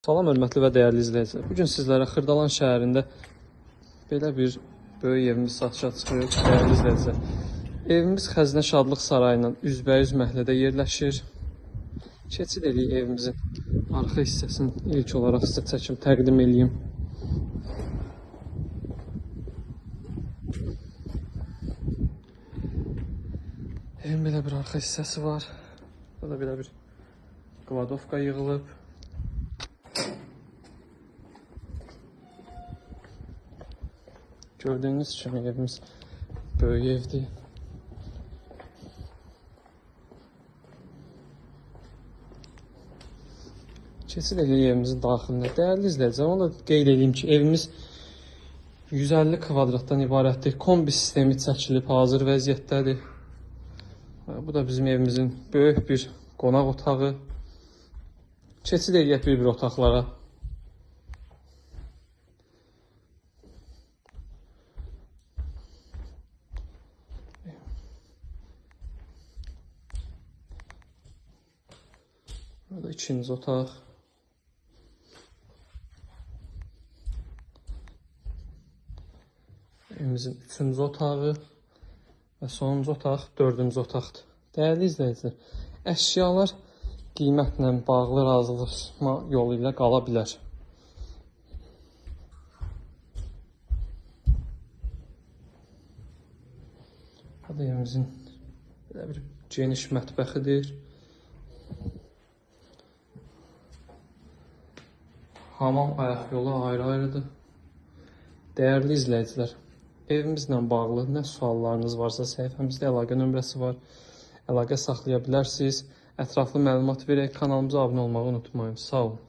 Salam hörmətli və dəyərli izləyicilər. Bu gün sizlərə Xırdalan şəhərində belə bir böyük evimiz satışa çıxır, dəyərli izləyicilər. Evimiz Xəzinə Şadlıq Sarayı ilə üzbəyüz məhəllədə yerləşir. Keçid eləyik evimizin arxa hissəsini ilk olaraq sizə çəkim təqdim eləyim. Evin belə bir arxa hissəsi var. Burada belə bir kladovka yığılıb. Gördüyünüz kimi evimiz böyük evdir. Keçid eləyik evimizin daxilinə. Dəyərli izləyicilər, onu da qeyd edeyim ki, evimiz 150 kvadratdan ibarətdir. Kombi sistemi çəkilib, hazır vəziyyətdədir. Bu da bizim evimizin böyük bir qonaq otağı. Keçid eləyək bir-bir otaqlara. Burada ikinci otaq. Evimizin üçüncü otağı və sonuncu otaq dördüncü otaqdır. Dəyərli izləyicilər, əşyalar qiymətlə bağlı razılaşma yolu ilə qala bilər. Bu da evimizin belə bir geniş mətbəxidir. Hamam ayaq yolu ayrı-ayrıdır. Dəyərli izləyicilər, evimizlə bağlı nə suallarınız varsa səhifəmizdə əlaqə nömrəsi var. Əlaqə saxlaya bilərsiniz. Ətraflı məlumat verək. Kanalımıza abunə olmağı unutmayın. Sağ olun.